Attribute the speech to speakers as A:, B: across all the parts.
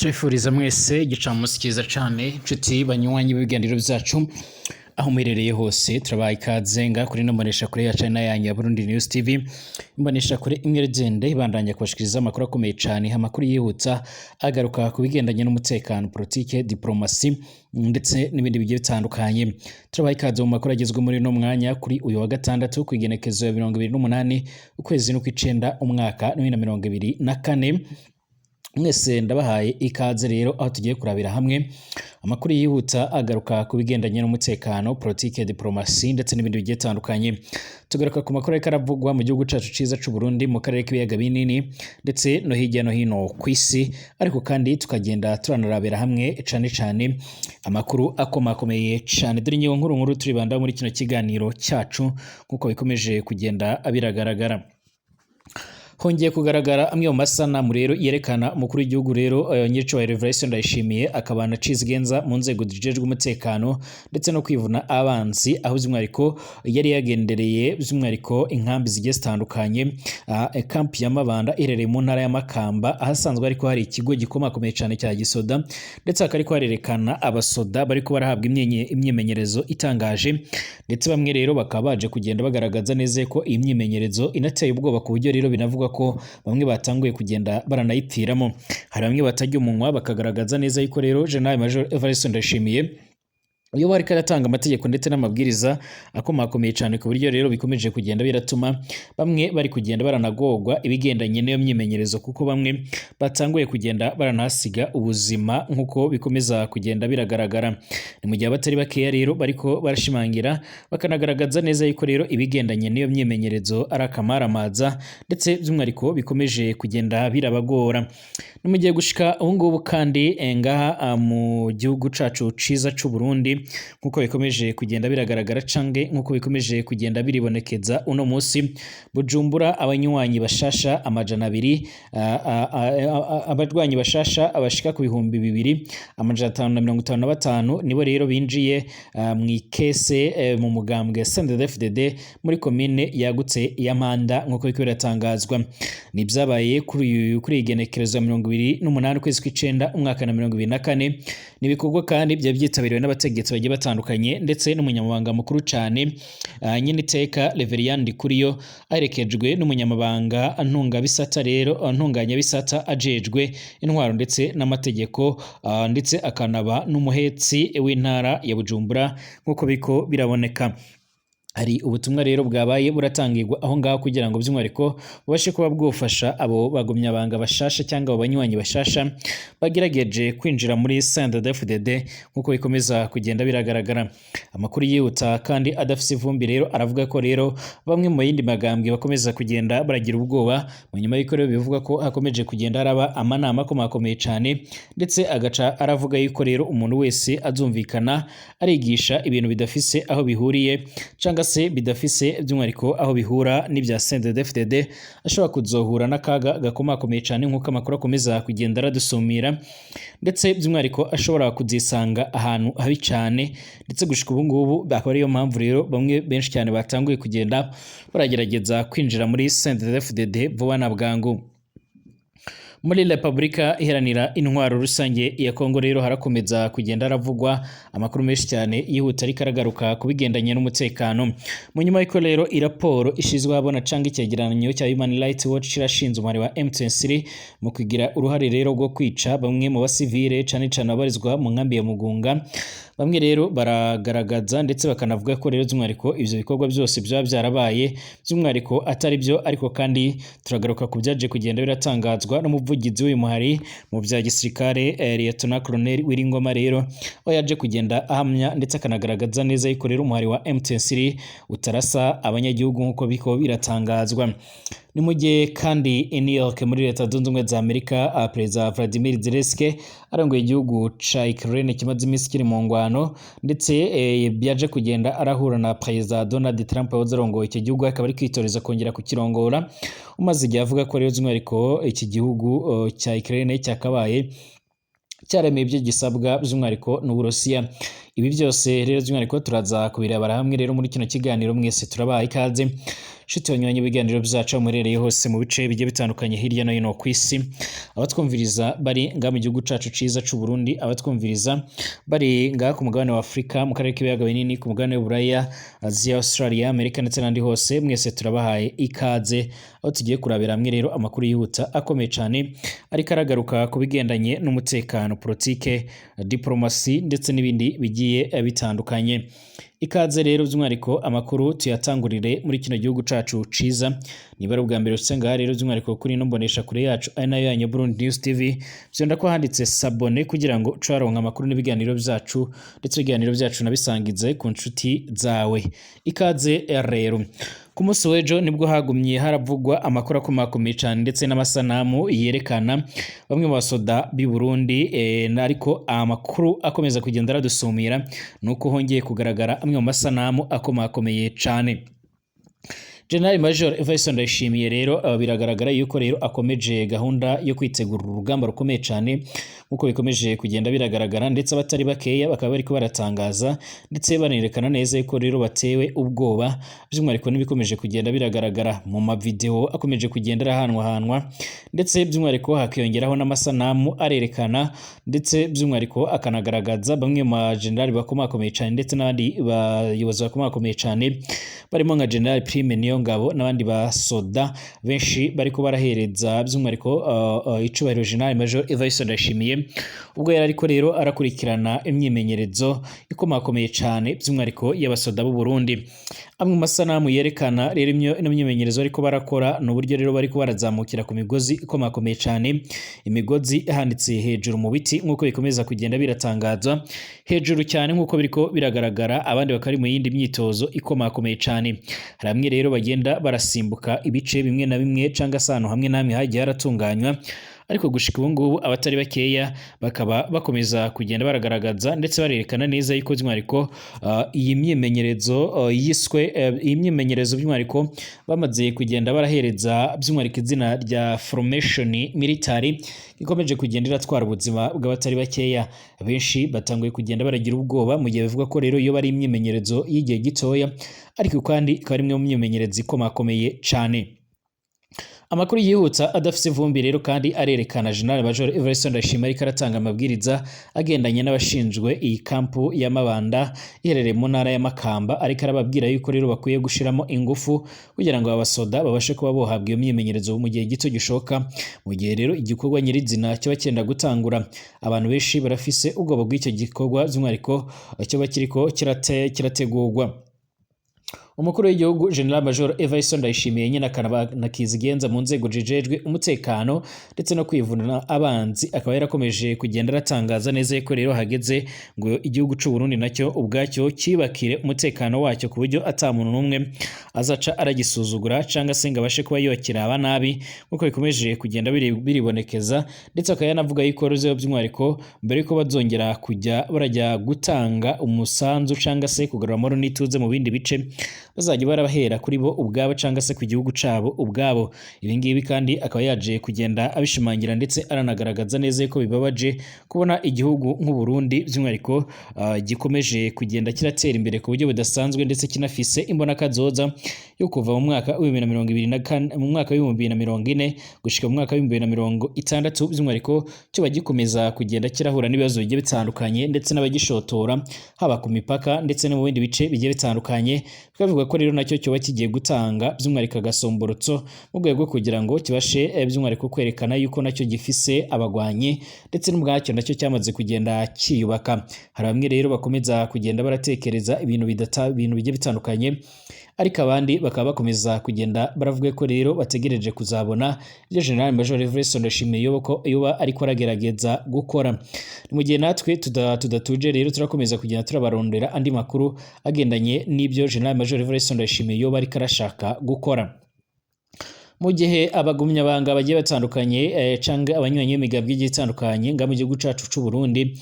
A: Tubifuriza mwese igicamunsi cyiza cane, nshuti banywanyi b'ibiganiro byacu aho muherereye hose. Turabaha ikaze nga kuri ino mboneshakure ya channel yanyu ya Burundi News TV, imboneshakure imwe rigende ibandanya kubashikiriza amakuru akomeye cane, amakuru yihuta agaruka ku bigendanye n'umutekano, politike, diplomasi ndetse n'ibindi bigiye bitandukanye. Turabaha ikaze mu makuru agezwe muri uno mwanya, kuri uyu wa gatandatu, ku igenekezo ya 28 ukwezi n'ukw'icenda, umwaka 2024. Mwese ndabahaye ikaze rero, aho tugiye kurabira hamwe amakuru yihuta agaruka ku bigendanye n'umutekano, politike, diplomasi ndetse n'ibindi bigiye bitandukanye. Tugaruka ku makuru ariko aravugwa mu gihugu cacu ciza c'u Burundi, mu karere k'ibiyaga binini ndetse no hirya no hino ku isi, ariko kandi tukagenda turanarabira hamwe cane cane amakuru akomakomeye cane. Dore ingingo nkuru nkuru turibanda muri kino kiganiro cyacu nk'uko bikomeje kugenda biragaragara. Hongeye kugaragara amwe mu masanamu rero yerekana umukuru w'igihugu rero, nyiricubahiro Evariste Ndayishimiye, akaba na Cizigenza mu nzego zijejwe umutekano ndetse no kwivuna abansi, aho by'umwihariko yari yagendereye by'umwihariko inkambi zigiye zitandukanye, kampi ya Mabanda iherereye mu ntara ya Makamba, ahasanzwe ariko hari ikigo gikomakomeye cyane cya gisoda, ndetse hakaba ariko harerekana abasoda bariko barahabwa imyimenyerezo itangaje. Ndetse bamwe rero bakaba baje kugenda bagaragaza neza ko iyi myimenyerezo inateye ubwoba, ku buryo rero binavuga ko bamwe batanguye kugenda baranayipfiramo. Hari bamwe batajya umunwa bakagaragaza neza yuko rero General Major Evariste Ndayishimiye iyo bariko aratanga amategeko ndetse n'amabwiriza akomakomeye cyane, ku buryo rero bikomeje kugenda biratuma bamwe bari kugenda baranagorwa ibigendanye n'iyo myimenyerezo, kuko bamwe batanguye kugenda baranahasiga ubuzima nk'uko bikomeza kugenda biragaragara. Ni mu gihe abatari bakeya rero bariko barashimangira bakanagaragaza neza yuko rero ibigendanye n'iyo myimenyerezo ari akamaramaza, ndetse by'umwihariko bikomeje kugenda birabagora. Ni mu gihe gushika ubu ngubu kandi ngaha mu gihugu cacu ciza c'u Burundi, nk'uko bikomeje kugenda biragaragara canke nk'uko bikomeje kugenda biribonekeza uno munsi, Bujumbura abanywanyi bashasha 200, abarwanyi bashasha abashika ku 2555 nibo rero binjiye mu ikese mu mugambwe CNDD-FDD muri komine yagutse ya Mpanda, nk'uko biriko biratangazwa. Ni byabaye kuri igenekerezo ya 28 ukwezi kw'icenda, umwaka na 2024. Ni ibikorwa kandi byari byitabiriwe n'abategetsi bagiye batandukanye ndetse n'umunyamabanga mukuru cyane, nyine iteka Reverien Ndikuriyo, aherekejwe n'umunyamabanga ntungabisata rero ntunganyabisata ajejwe intwaro ndetse n'amategeko, ndetse akanaba n'umuhetsi w'intara ya Bujumbura, nk'uko biko biraboneka. Hari ubutumwa rero bwabaye buratangirwa aho ngaho kugira ngo by'umwihariko bubashe kuba bwofasha abo bagumyabanga bashasha cyangwa abo banywanyi bashasha bagerageje kwinjira muri CNDD-FDD, nk'uko bikomeza kugenda biragaragara. Amakuru yihuta kandi adafise ivumbi rero aravuga ko rero bamwe mu yindi magambwe bakomeza kugenda baragira ubwoba, mu nyuma y'uko rero bivuga ko hakomeje kugenda haraba amanama akomakomeye cyane, ndetse agaca aravuga yuko rero umuntu wese azumvikana arigisha ibintu bidafise aho bihuriye cyangwa se bidafise by'umwihariko aho bihura n'ibya CNDD-FDD ashobora kuzohura n'akaga gakomakomeye cyane, nk'uko amakuru akomeza kugenda aradusumira, ndetse by'umwihariko ashobora kuzisanga ahantu habi cyane. Ndetse gushika ubu ngubu akaba ariyo mpamvu rero bamwe benshi cyane batanguye kugenda baragerageza kwinjira muri CNDD-FDD vuba na bwangu. Muri Repubulika Iharanira Intwaro Rusange ya Kongo rero harakomeza kugenda haravugwa amakuru menshi cyane yihuta ariko aragaruka ku bigendanye n'umutekano, mu nyuma y'uko rero iraporo ishizwe ahabona canga icyegeranyo cya Human Rights Watch kirashinze umuhari wa M23 mu kugira uruhare rero rwo kwica bamwe mu basivile, cane cane abarizwa mu nkambi ya Mugunga. Bamwe rero baragaragaza ndetse bakanavuga ko rero by'umwihariko ivyo bikorwa byose byaba byarabaye by'umwihariko atari byo, ariko kandi turagaruka ku byaje kugenda biratangazwa n'umuvugizi w'uyu muhari mu bya gisirikare, Lieutenant Colonel Wiringoma rero, aho yaje kugenda ahamya ndetse akanagaragaza neza yuko rero umuhari wa M23 utarasa abanyagihugu nk'uko biko biratangazwa. Ni mu gihe kandi i New York muri Leta Zunze Ubumwe za Amerika, Perezida Vladimir Zelensky arongoye igihugu ca Ukraine kimaze iminsi kiri mu ngwano, ndetse byaje kugenda arahura na Perezida Donald Trump wahoze arongoye icyo gihugu, akaba ari kwitoreza kongera kukirongora, umaze igihe avuga ko rero by'umwihariko iki gihugu cya Ukraine cyakabaye cyaremeye ibyo gisabwa by'umwihariko n'Uburusiya. Ibi byose rero by'umwihariko turaza kubirebera hamwe rero muri kino kiganiro. Mwese turabaha ikaze. Nshuti banywanyi ibiganiro byacu, aho muherereye hose mu bice bigiye bitandukanye hirya no hino ku isi, abatwumviriza bari ngaha mu gihugu cacu ciza c'u Burundi, abatwumviriza bari ngaha ku mugabane wa Afurika, mu karere k'ibiyaga binini, ku mugabane w'Uburaya, Aziya, Australia, Amerika ndetse n'ahandi hose, mwese turabahaye ikaze aho tugiye kurabira hamwe rero amakuru yihuta akomeye cyane ariko aragaruka ku bigendanye n'umutekano, politike, diplomasi ndetse n'ibindi bigiye bitandukanye. Ikaze rero by'umwihariko amakuru tuyatangurire muri kino gihugu cacu ciza. Niba ari ubwa mbere ushitse ngaha rero by'umwihariko kuri ino mbonesha kure yacu ari nayo yanyu Burundi News TV, vyonda ko handitse s'abonner kugira ngo uce waronka amakuru n'ibiganiro vyacu, ndetse ibiganiro vyacu nabisangize ku nshuti zawe. Ikaze rero. Ku munsi w'ejo nibwo hagumye haravugwa amakuru akomakomeye cyane ndetse n'amasanamu yerekana bamwe mu basoda b'i Burundi, ariko amakuru akomeza kugenda aradusumira nuko hongeye kugaragara amwe mu masanamu akomakomeye cyane. General Major Evariste Ndayishimiye rero biragaragara yuko rero akomeje gahunda yo kwitegura urugamba rukomeye cyane nkuko bikomeje kugenda biragaragara, ndetse abatari bakeya bakaba bariko baratangaza ndetse banerekana neza yuko rero batewe ubwoba by'umwihariko n'ibikomeje kugenda biragaragara mu mavideo akomeje kugenda arahanwahanwa, ndetse by'umwihariko hakiyongeraho n'amasanamu arerekana ndetse by'umwihariko akanagaragaza bamwe mu bajenerali bakomakomeye cyane ndetse n'abandi bayobozi bakomakomeye cyane barimo nka General Prime Niyongabo n'abandi basoda benshi bariko barahereza by'umwihariko icubahiro General Major Evariste Ndayishimiye ubwo yari ariko rero arakurikirana imyimenyerezo ikomakomeye cyane by'umwihariko y'abasoda b'u Burundi. Amwe mu masanamu yerekana rero ino myimenyerezo ariko barakora ni uburyo rero bariko barazamukira ku migozi ikomakomeye cyane, imigozi ihanitse hejuru mu biti nk'uko bikomeza kugenda biratangazwa hejuru cyane nk'uko biriko biragaragara, abandi bakaba bari mu yindi myitozo ikomakomeye cyane. Hari bamwe rero bagenda barasimbuka ibice bimwe na bimwe cyangwa se ahantu hamwe na hamwe hagiye haratunganywa, ariko gushika ubu ngubu abatari bakeya bakaba bakomeza kugenda baragaragaza ndetse barerekana neza yuko by'umwihariko iyi myimenyerezo yiswe iyi myimenyerezo by'umwihariko bamaze kugenda barahereza by'umwihariko izina rya formation military ikomeje kugenda iratwara ubuzima bw'abatari bakeya. Benshi batanguye kugenda baragira ubwoba mu gihe bavuga ko rero iyo bari imyimenyerezo y'igihe gitoya, ariko kandi ikaba ari imwe mu myimenyerezo ikomakomeye cyane. Amakuru yihuta adafise ivumbi rero kandi arerekana General Major Evariste Ndayishimiye ariko aratanga amabwiriza agendanye n'abashinzwe iyi kampu ya Mabanda iherereye mu ntara ya Makamba, ariko arababwira yuko rero bakwiye gushiramo ingufu kugira ngo abasoda babashe kuba bohabwa iyo myimenyerezo mu gihe gito gishoboka, mu gihe rero igikorwa nyirizina kiba cyenda gutangura. Abantu benshi barafise ubwoba bw'icyo gikorwa by'umwihariko kiba kiriko kirategurwa. Umukuru w'igihugu General Major Evariste Ndayishimiye nyine akanaba na kizigenza mu nzego zijejwe umutekano ndetse no kwivuna abanzi, akaba yarakomeje kugenda aratangaza neza yuko rero hageze ngo igihugu c'u Burundi nacyo ubwacyo kibakire umutekano wacyo ku buryo ata muntu n'umwe azaca aragisuzugura cyangwa se ngo abashe kuba yokiraba nabi nkuko bikomeje kugenda biribonekeza, ndetse akaba yanavuga yuko rero by'umwihariko mbere yuko bazongera kujya barajya gutanga umusanzu cyangwa se kugarura amahoro n'ituze mu bindi bice bazajya barabahera kuri bo ubwabo cyangwa se ku gihugu cabo ubwabo. Ibi ngibi kandi akaba yaje kugenda abishimangira ndetse aranagaragaza neza ko bibabaje kubona igihugu nk'u Burundi by'umwihariko gikomeje kugenda kiratera imbere ku buryo budasanzwe ndetse kinafise imbonakazoza yo kuva mu mwaka wa 2024 mu mwaka wa 2040 gushika mu mwaka wa 2060 by'umwihariko kiba gikomeza kugenda kirahura n'ibibazo bigiye bitandukanye ndetse n'abagishotora haba ku mipaka ndetse no mu bindi bice bigiye bitandukanye. Bikavuga ko rero nacyo cyoba kigiye gutanga by'umwihariko agasomborotso mu rwego rwo kugira ngo kibashe by'umwihariko kwerekana yuko nacyo gifise abagwanyi ndetse n'ubwacyo nacyo cyamaze kugenda kiyubaka. Hari bamwe rero bakomeza kugenda baratekereza ibintu ibintu bigiye bitandukanye, ariko abandi bakaba bakomeza kugenda baravuga ko rero bategereje kuzabona ibyo General Major Evariste Ndayishimiye yoba ariko aragerageza gukora. Ni mu gihe natwe tudatuje rero turakomeza kugenda turabarondera andi makuru agendanye n'ibyo General Major Evariste Ndayishimiye yoba ariko arashaka gukora. Mu gihe abagumyabanga bagiye batandukanye canke abanywanyi b'imigambwe igiye itandukanye nga mu gihugu cacu c'u Burundi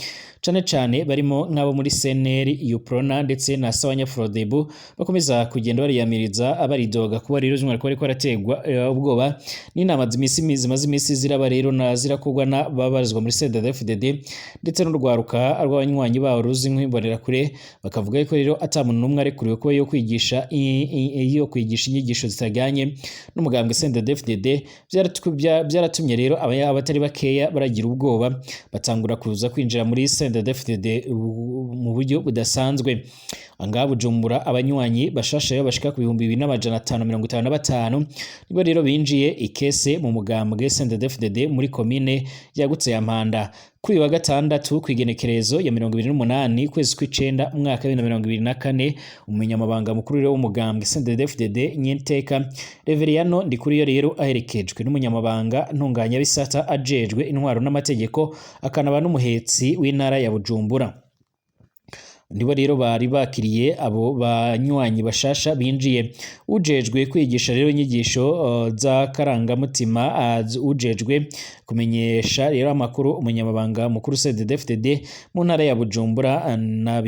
A: cane cane barimo nk'abo muri CNL, UPRONA ndetse na Sawanya Frodebu, bakomeza kugenda bariyamiriza, baridoga kuba rero by'umwihariko bariko barategwa ubwoba n'inama zimaze imisi ziraba rero na zirakorwa na babarizwa muri CNDD-FDD ndetse n'urwaruka rw'abanywanyi babo ruzi nk'imbonerakure. Bakavuga ko rero ata muntu n'umwe arekuriwe kuba yo kwigisha inyigisho zitajyanye n'umugambwe CNDD-FDD. Byaratumye rero abatari bakeya baragira ubwoba, batangura kuza kwinjira muri CNDD-FDD mu buryo budasanzwe. Ngaha Bujumbura, abanywanyi bashasha rero bashika ku 2555 nibo rero binjiye ikese mu mugambwe CNDD-FDD muri komine yagutse ya Mpanda kuri uyu wa gatandatu, kw'igenekerezo ya 28 kwezi kw'icenda umwaka wa 2024. Umunyamabanga mukuru rero w'umugambwe CNDD-FDD, Nyenteka Reveriyano Ndikuriyo rero, aherekejwe n'umunyamabanga ntunganyabisata ajejwe intwaro n'amategeko, akanaba n'umuhetsi w'intara ya Bujumbura, nibo rero bari bakiriye abo banywanyi bashasha binjiye. Ujejwe kwigisha rero inyigisho z'akarangamutima, ujejwe kumenyesha rero amakuru umunyamabanga mukuru CNDD-FDD mu ntara ya Bujumbura na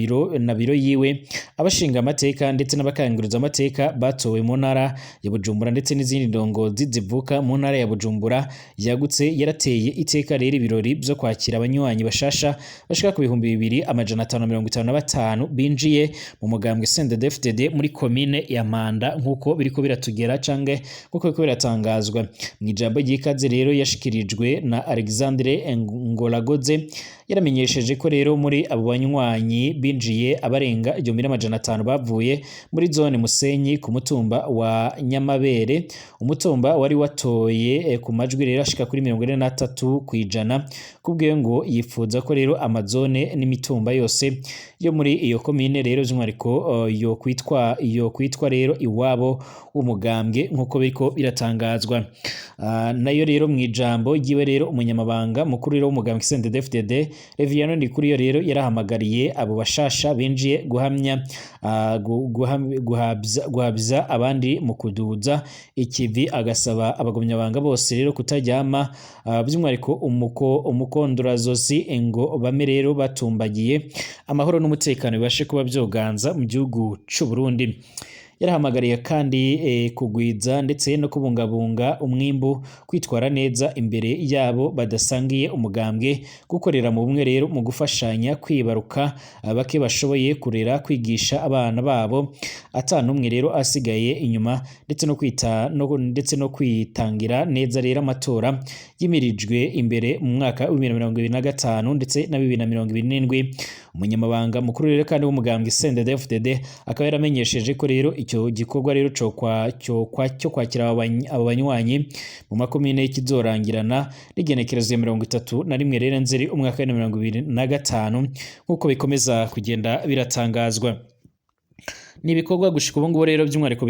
A: biro yiwe, abashinga amateka ndetse n'abakanguruza amateka batowe mu ntara ya Bujumbura ndetse n'izindi ndongozi zivuka mu ntara ya Bujumbura yagutse, yarateye iteka rero ibirori byo kwakira abanywanyi bashasha bashika ku 2555 binjiye mu mugambwe CNDD-FDD muri komine ya Mpanda, nk'uko biriko biratugera canke nk'uko biriko biratangazwa. Mu ijambo ry'ikaze rero yashikirijwe na Alexandre Ngolagoze, yaramenyesheje ko rero muri abo banywanyi binjiye, abarenga 1500 bavuye muri zone Musenyi ku mutumba wa Nyamabere, umutumba wari watoye ku majwi rero ashika kuri 43%. Kubwiwe ngo yifuza ko rero amazone n'imitumba yose yo muri iyo komine rero by'umwihariko yo kwitwa rero iwabo w'umugambwe, nk'uko biriko biratangazwa. Nayo rero mu ijambo ryiwe rero, umunyamabanga mukuru rero w'umugambwe CNDD-FDD, Reveriyano Ndikuriyo rero, yarahamagariye abo bashasha binjiye guhamya guhabya abandi mu kuduza ikivi, agasaba abagumyabanga bose rero kutaryama, by'umwihariko umukondorazosi, ngo bame rero batumbagiye amahoro n'umutekano bibashe kuba byoganza mu gihugu c'u Burundi. Yarahamagariye kandi kugwiza ndetse no kubungabunga umwimbu, kwitwara neza imbere yabo badasangiye umugambwe, gukorera mu bumwe rero mu gufashanya kwibaruka bake bashoboye, kurera, kwigisha abana babo ata n'umwe rero asigaye inyuma, ndetse no kwitangira neza rero amatora yimirijwe imbere mu mwaka wa 2025 ndetse na 2027. Umunyamabanga mukuru rero kandi w'umugambwe CNDD-FDD akaba yaramenyesheje ko rero icyo gikorwa rero cyo kwakira abo banywanyi mu makomine kizorangirana n'igenekerezo ya 31 rero Nzeri umwaka wa 2025, nk'uko bikomeza kugenda biratangazwa. Ni ibikorwa gushika ubu ngubu rero by'umwihariko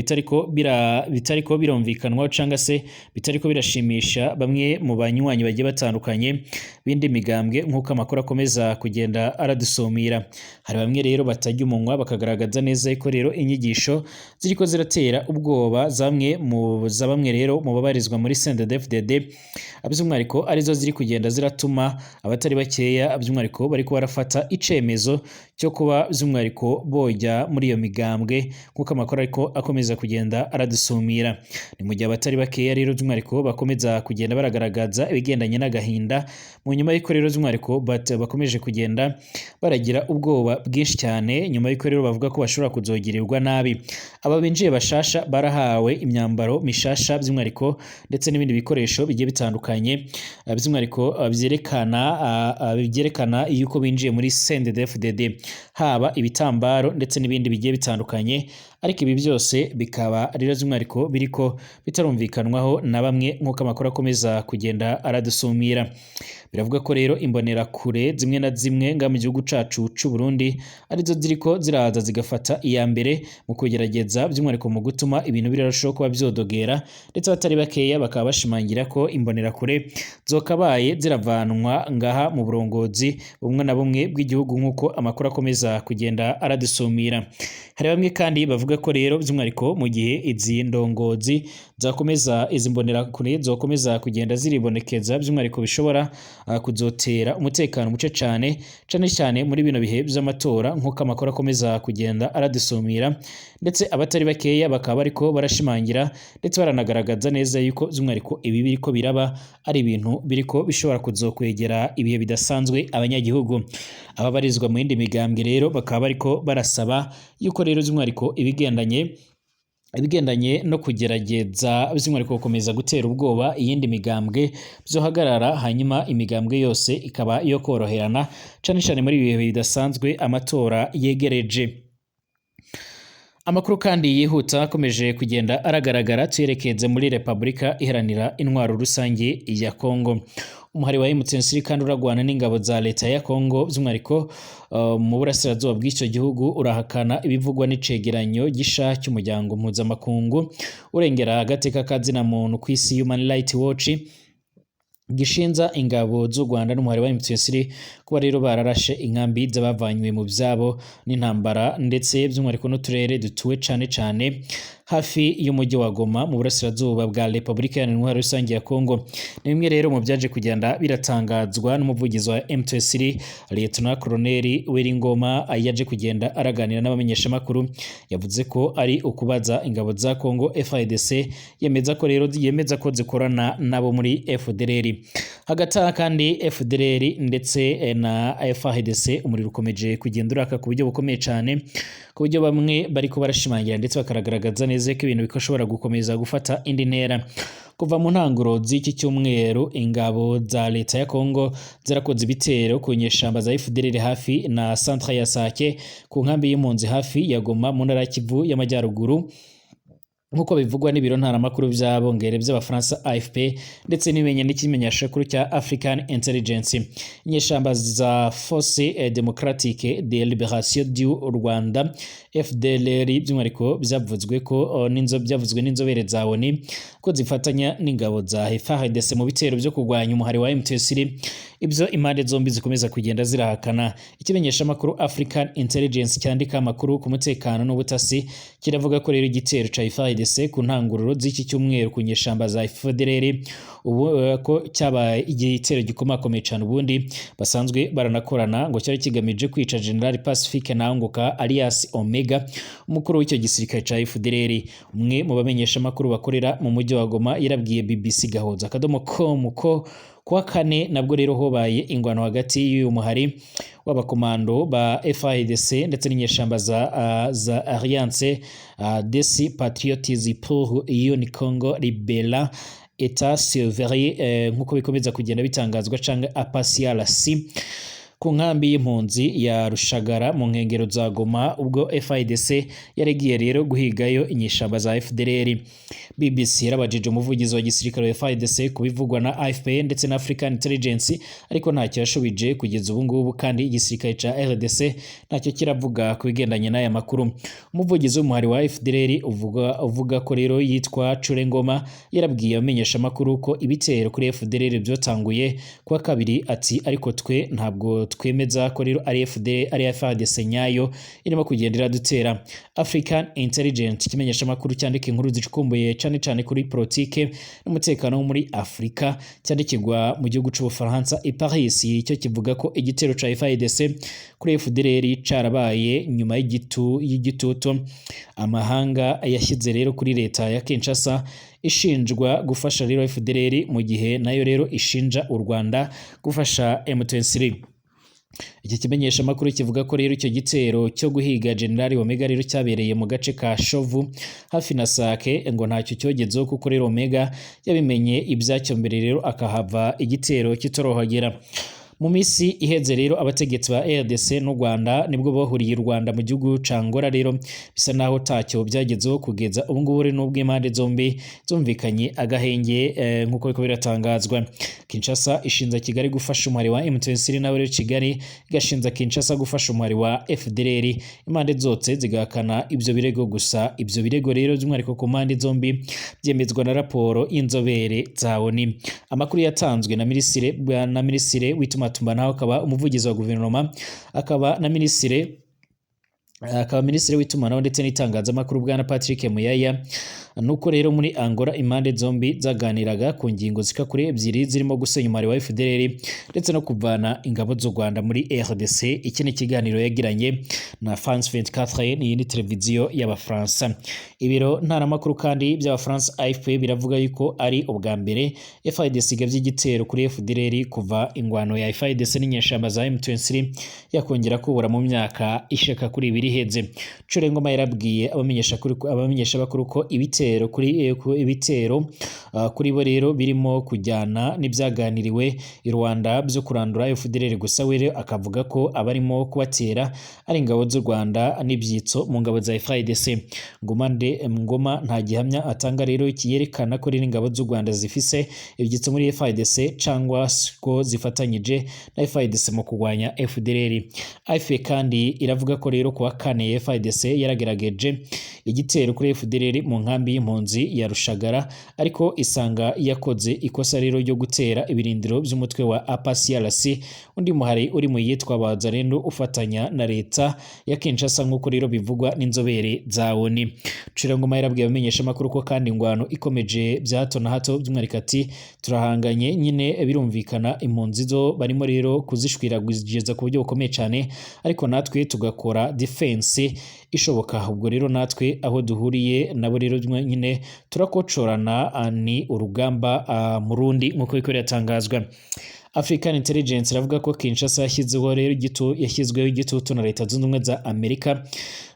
A: bitariko birumvikanwaho canga se bitariko birashimisha bamwe mu banywanyi bagiye batandukanye b'indi migambwe, nk'uko amakuru akomeza kugenda aradusumira. Hari bamwe rero batarya umunwa, bakagaragaza neza ko rero inyigisho ziriko ziratera ubwoba zamwe mu za bamwe rero mu babarizwa muri CNDD-FDD, by'umwihariko arizo ziri kugenda ziratuma abatari bakeya by'umwihariko bariko barafata icemezo cyo kuba by'umwihariko bojya muri iyo migambwe, nk'uko amakuru ariko akomeza kugenda aradusumira. Ni mu gihe abatari bakeya rero by'umwihariko bakomeza kugenda baragaragaza ibigendanye n'agahinda mu nyuma y'uko rero by'umwihariko bakomeje kugenda baragira ubwoba bwinshi cyane, nyuma y'uko rero bavuga ko bashobora kuzogirirwa nabi. Aba binjiye bashasha barahawe imyambaro mishasha by'umwihariko ndetse n'ibindi bikoresho bigiye bitandukanye, by'umwihariko byerekana yuko binjiye muri CNDD-FDD, haba ibitambaro ndetse n'ibindi bigiye bitandukanye. Ariko ibi byose bikaba rero by'umwihariko biriko bitarumvikanwaho na bamwe, nk'uko amakuru akomeza kugenda aradusumira. Biravuga ko rero imbonerakure zimwe na zimwe nga mu gihugu cacu c'u Burundi arizo ziriko ziraza zigafata iya mbere mu kugerageza by'umwihariko mu gutuma ibintu birarushaho kuba vyodogera, ndetse abatari bakeya bakaba bashimangira ko imbonerakure zokabaye ziravanwa ngaha mu burongozi bumwe na bumwe bw'igihugu, nk'uko amakuru akomeza kugenda aradusumira. Hari bamwe kandi bavuga Baravuga ko rero by'umwihariko mu gihe izi ndongozi zakomeza, izi mbonerakure zokomeza kugenda ziribonekeza, by'umwihariko bishobora kuzotera umutekano muce cane cane cyane muri bino bihe by'amatora, nk'uko amakuru akomeza kugenda aradusumira. Ndetse abatari bakeya bakaba bariko barashimangira ndetse baranagaragaza neza yuko by'umwihariko ibi biriko biraba ari ibintu biriko bishobora kuzokwegera ibihe bidasanzwe abanyagihugu. Ababarizwa mu yindi migambwe rero bakaba bariko barasaba yuko rero by'umwihariko ibigendanye no kugerageza by'umwihariko gukomeza gutera ubwoba iyindi migambwe byohagarara, hanyuma imigambwe yose ikaba iyo koroherana, cane cane muri ibi bihe bidasanzwe amatora yegereje. Amakuru kandi yihuta akomeje kugenda aragaragara, tuyerekeze muri Repubulika Iharanira Intwaro Rusange ya Kongo. Umuhari wa M23 kandi uragwana n'ingabo za leta ya Kongo, by'umwihariko mu burasirazuba bw'icyo gihugu, urahakana ibivugwa n'icegeranyo gisha cy'umuryango mpuzamakungu urengera agateka ka zina muntu ku isi, Human Rights Watch, gishinza ingabo z'u Rwanda n'umuhari wa M23 kuba rero bararashe inkambi z'abavanywe mu byabo n'intambara, ndetse by'umwihariko n'uturere dutuwe cane cane hafi y'umujyi wa Goma mu burasirazuba bwa Repubulika Iharanira Intwaro Rusange ya Kongo. Ni bimwe rero mu byaje kugenda biratangazwa n'umuvugizi wa M23, Lieutenant Colonel Willy yaje kugenda araganira n'abamenyeshamakuru. Yavuze ko ari ukubaza ingabo za Kongo FARDC, yemeza ko rero yemeza ko zikorana nabo muri FDLR. Hagati aha kandi FDLR ndetse na FARDC umuriro ukomeje kugenda uraka ku buryo bukomeye cyane, ku buryo bamwe bariko barashimangira ndetse bakaragaragaza neza ko ibintu bishobora gukomeza gufata indi ntera. Kuva mu ntanguro z'iki cyumweru, ingabo za leta ya Kongo zarakoze ibitero ku nyeshamba za FDLR hafi na centre ya Sake, ku nkambi y'impunzi hafi ya Goma mu ntara ya Kivu y'Amajyaruguru, nk'uko bivugwa n'ibiro ntaramakuru by'abongere by'Abafaransa AFP ndetse n'ibimenya n'ikimenyeshamakuru cya African Intelligence. Inyeshamba za Force Democratique de Liberation du Rwanda, FDLR, by'umwihariko byavuzwe ko n'inzo byavuzwe n'inzobere za ONU ko zifatanya n'ingabo za FARDC mu bitero byo kurwanya umuhari wa M23, ibyo impande zombi zikomeza kugenda zirahakana. Ikimenyeshamakuru African Intelligence cyandika amakuru ku mutekano n'ubutasi kiravuga ko rero igitero ca FARDC ku ntanguriro z'iki cyumweru ku nyeshamba za FDLR ubu ko cyabaye igitero gikomakomeye cyane, ubundi basanzwe baranakorana, ngo cyari kigamije kwica General Pacifique Nangoka alias Omega, umukuru w'icyo gisirikare ca FDLR. Umwe mu bamenyesha makuru bakorera mu mujyi wa Goma yarabwiye BBC gahoza.com ko kuwa kane nabwo rero hobaye ingwano hagati y'uyu muhari w'abakomando ba FARDC ndetse n'inyeshamba za Alliance des Patriotes pour une Congo Libérée et Souveraine, nk'uko bikomeza kugenda bitangazwa, canke APCLC, ku nkambi y'impunzi ya Rushagara mu nkengero za Goma, ubwo FARDC yaregiye rero guhigayo inyeshamba za FDLR. BBC yarabajije umuvugizi wa gisirikare wa FARDC kubivugwa na AFP ndetse na African Intelligence, ariko ntacyo yashubije kugeza ubu ngubu, kandi igisirikare ca RDC ntacyo kiravuga ku bigendanye n'aya makuru. Umuvugizi w'umuhari wa FDLR uvuga ko rero yitwa Curengoma yarabwiye abamenyesha makuru ko ibitero kuri FDLR byotanguye kuwa kabiri, ati: "Ariko twe ntabwo twemeza ko rero ari FD ari FARDC nyayo irimo kugenda iradutera." African Intelligence, ikimenyesha makuru cyandika inkuru zicukumbuye cyane cyane kuri politike n'umutekano wo muri Afrika, cyandikirwa mu gihugu c'Ubufaransa i Paris, cyo kivuga ko igitero ca FARDC kuri FDLR carabaye nyuma y'igitutu amahanga yashyize rero kuri leta ya Kinshasa, ishinjwa gufasha rero FDLR, mu gihe nayo rero ishinja u Rwanda gufasha M23. Iki kimenyesha makuru kivuga ko rero icyo gitero cyo guhiga General Omega rero cyabereye mu gace ka Shovu hafi na Sake, ngo ntacyo cyogezeho kuko rero Omega yabimenye ibyacyo mbere rero akahava igitero kitorohagera. Mu minsi iheze rero abategetsi ba RDC n'u Rwanda nibwo bahuriye u Rwanda mu gihugu ca Angola, rero bisa naho tacyo byagezeho kugeza ubu ngubu rero, nubwo impande zombi zumvikanye agahenge, nk'uko biriko biratangazwa. Kinshasa ishinza Kigali gufasha umuhari wa M23, nawe rero Kigali igashinza Kinshasa gufasha umuhari wa FDLR. Impande zose zigahakana ibyo birego. Gusa ibyo birego rero by'umwihariko ku mpande zombi byemezwa na raporo y'inzobere za ONU. Amakuru yatanzwe na minisitiri w'itumatumbanaho, akaba umuvugizi wa guverinoma, akaba na minisitiri Akaba minisitiri w'itumanaho ndetse n'itangazamakuru bwana Patrick Muyaya. Nuko rero muri Angola impande zombi zaganiraga ku ngingo zika kuri ebyiri zirimo gusenya umubare wa FDLR ndetse no kuvana ingabo z'u Rwanda muri RDC. Iki ni ikiganiro yagiranye na France 24, ni iyindi televiziyo y'Abafaransa. Ibiro ntaramakuru kandi by'Abafaransa AFP biravuga yuko ari ubwa mbere FARDC igabye igitero kuri FDLR kuva ingwano ya FARDC n'inyeshyamba za M23 yakongera kubura mu myaka ishika kuri 2 iheze. Ngoma yarabwiye abamenyesha bakuru ko ibitero kuri ibitero kuri bo rero birimo kujyana n'ibyaganiriwe i Rwanda byo kurandura FDLR. Gusa we rero akavuga ko abarimo kubatera ari ingabo z'u Rwanda n'ibyitso mu ngabo za FARDC. Ngoma nta gihamya atanga rero kiyerekana ko rero ingabo z'u Rwanda zifise ibyitso muri FARDC cyangwa ko zifatanyije na FARDC mu kurwanya FDLR. AFP kandi iravuga ko rero kuwa kane FARDC yaragerageje igitero kuri FDLR mu nkambi y'impunzi ya Rushagara, ariko isanga yakoze ikosa rero ryo gutera ibirindiro by'umutwe wa APCRC, undi muhari uri mu yitwa Bazarendo ufatanya na leta ya Kinshasa, nk'uko rero bivugwa n'inzobere za ONU. Ngoma yarabwiye abamenyesha amakuru ko kandi ingwano ikomeje bya hato na hato, by'umwihariko ati turahanganye nyine, birumvikana impunzi zo barimo rero kuzishwiragwiza ku buryo bukomeye cyane, ariko natwe tugakora defense ishoboka. Ubwo rero natwe aho duhuriye nabo rero nyine turakocorana, ni urugamba mu rundi, nk'uko biriko biratangazwa. African Intelligence iravuga ko Kinshasa yashyizeho rero yashyizweho igitutu na Leta Zunze Ubumwe za Amerika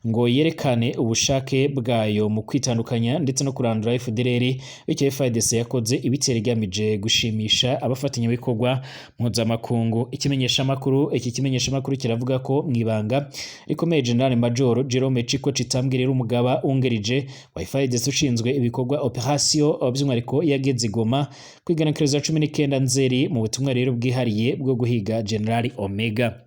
A: ngo yerekane ubushake bwayo mu kwitandukanya ndetse no kurandura FDLR, bityo FARDC yakoze ibitero igamije gushimisha abafatanyabikorwa mpuzamakungu. Iki kimenyeshamakuru kiravuga ko mu ibanga rikomeye General Major Jerome Chiko Chitambwe rero umugaba wungirije wa FARDC ushinzwe ibikorwa operation by'umwihariko yageze i Goma ku igenekerezo 19 Nzeri mu butumwa rero bwihariye bwo guhiga General Omega.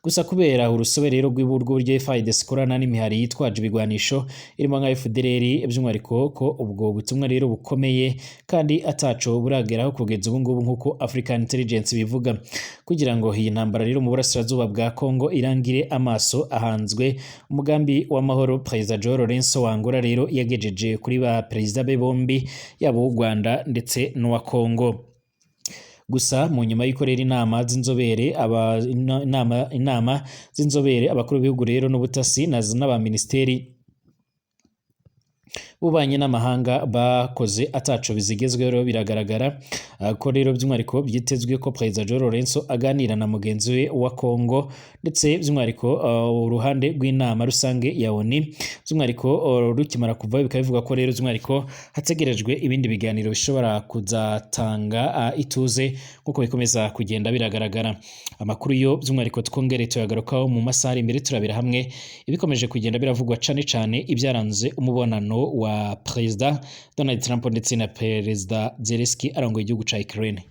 A: Gusa kubera urusobe rero rw'uburyo FARDC ikorana n'imihari yitwaje ibigwanisho irimo nka FDLR, by'umwihariko ko ubwo butumwa rero bukomeye kandi ataco burageraho kugeza ubu ngubu, nk'uko African Intelligence bivuga. Kugira ngo iyi ntambara rero mu burasirazuba bwa Congo irangire, amaso ahanzwe umugambi w'amahoro Perezida João Lourenço wa Angola rero yagejeje kuri ba perezida be bombi, yaba uw'u Rwanda ndetse n'uwa Congo. Gusa mu nyuma y'uko rero inama z'inzobere, abakuru b'ibihugu rero n'ubutasi n'abaminisiteri b'ububanyi n'amahanga bakoze ataco bizigezweho rero, biragaragara ko rero by'umwihariko byitezwe ko Perezida João Lourenço aganira na mugenzi we wa Congo, ndetse by'umwihariko uruhande rw'inama rusange ya ONU by'umwihariko rukimara kuvayo, bikaba bivuga ko rero by'umwihariko hategerejwe ibindi biganiro bishobora kuzatanga ituze, nk'uko bikomeza kugenda biragaragara. Amakuru yo by'umwihariko twongere tuyagarukaho mu masaha ari imbere, turabira hamwe ibikomeje kugenda biravugwa, cane cane ibyaranze umubonano wa Perezida Donald Trump ndetse na Perezida Zelensky arongoye igihugu ca Ukraine.